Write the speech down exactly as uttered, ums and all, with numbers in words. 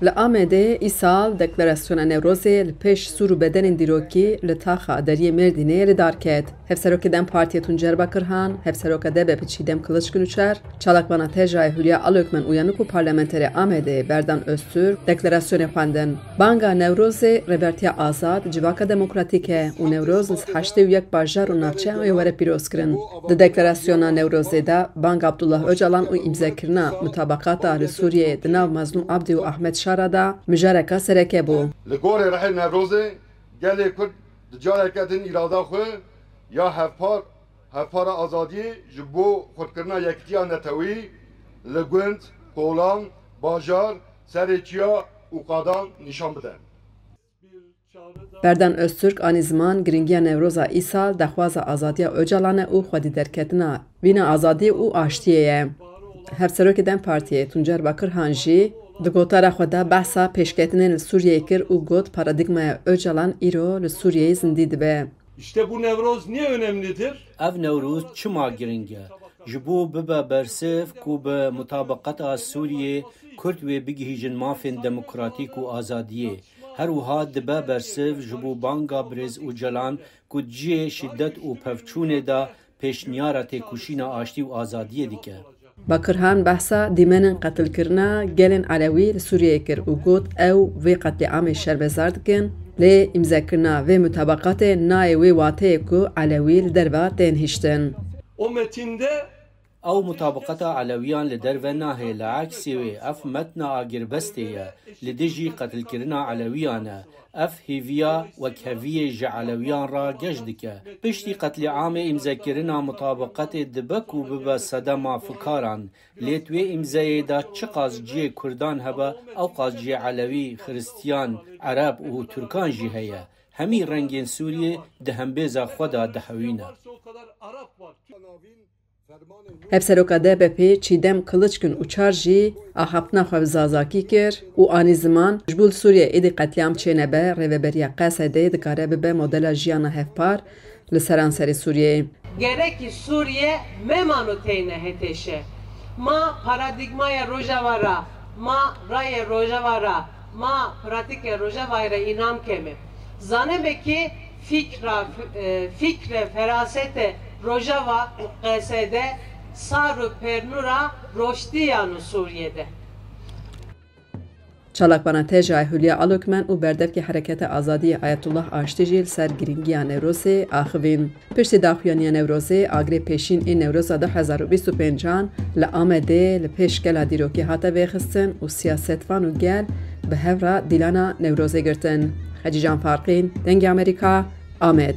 Li Amedê îsal deklarasyona Newrozê li pêş sûr û bedenên dîrokî li taxa deriyê Mêrdînê li dar ket. Hevserokê DEM Partiyê Tuncer Bakirhan, hevseroka D B P Çîdem Kılıçkın Uçar, çalakvana T J A Hülya Alökmen û ya nû ku parlamenterê Amedê Berdan Öztürk deklarasyonê xwendin. Banga Newrozê rêbertiya azad, civaka demokratîk e û Newroz li heştê û yek bajar û navçeyan wê were pîrozkirin. Di deklarasyona Newrozê de banga Abdullah Ocalan û îmzekirina mutabakata li Sûriyeyê di nav Mazlûm Abdî û Ahmet Şara de mijareka sereke bû. Li gorî rihê Newrozê gelê Kurd di careke din îrada xwe ya hevpar, hevpara azadiyê ji bo xurtkirina yekitiya neteweyî li gund, kolan, bajar, serê çiya û qadan nîşan bide. Berdan Öztürk anî ziman, giringiya Newroza îsal daxwaza azadiya Ocalan e û xwedî derketina vîna azadî û aştiyê ye. Hevserokê DEM Partiyê Tuncer Bakirhan jî di gotara xwe de behsa pêşketinên li Sûriyeyê kir û got, paradîgmaya Ocalan îro li Sûriyeyê zindî dibe. İşte bu Newroz niye önemlidir? Ev Newroz çima giring e? Ji bo bibe bersiv ku bi mutabaqeta Sûriyê Kurd wê bigihîjin mafên demokratîk û azadiyê. Her wiha dibe bersiv ji bo banga birêz Ocalan ku di cihê şiddet û pevçûnê de pêşniyara têkoşîna aştî û azadiyê dike. Bakirhan behsa dîmenên qetilkirina gelên Elewî li Sûriyeyê kir û got, ew vê qetlîamê şermezar dikin, lê îmzekirina vê mutabaqatê nayê wê wateyê ku Elewî li derve tên hiştin. O metinde Ew mutabaqeta Elewiyan li derve nahê, li eksê wê ev metna agirbestê ye, li dijî qetilkirina Elewiyan e. Ev hêviya wekheviyê ji Elewiyan re geş dike. Piştî qetlîamê îmzekirina mutabaqetê dibe ku bibe sedema fikaran, lê di wê îmzeyê de çiqas cihê Kurdan hebe, ewqas cihê Elewî, Xiristiyan, Ereb û Tirkan jî heye. Hemî rengên Sûriyê di hembêza xwe de dihewîne. Hevseroka D B P Çîdem Kılıçkın Uçar jî axaftina xwe bi Zazakî kir û anî ziman, ji bo li Sûriyê êdî qetlîam çênebe, rêveberiya Qesedê dikare bibe modela jiyana hevpar li seranserê Sûriyeyê. Gerekî Sûriye memano teyne hetêşe. Ma paradîgmaya Rojava ra, ma rayê Rojava ra, ma pratîke Rojavayê re înam keme. Zaneme ki fikra, e, fikre, ferasete Rojava û Qesede sar û pernû ra roştî yano Sûriye de. Çalakvana T J A Hülya Alökmen û berdevkê Hereketa Azadiyê Ayetullah Aştî jî li ser giringiya Newrozê axivîn. Piştî daxuyaniya Newrozê, agirê pêşîn ê Newroza du hezar û bîst û pêncan li Amedê li pêş gela dîrokî hate vêxistin û siyasetvan û gel bi hev re dîlana Newrozê girtin. Xecîcan Farqîn, Dengê Amerîka, Amed.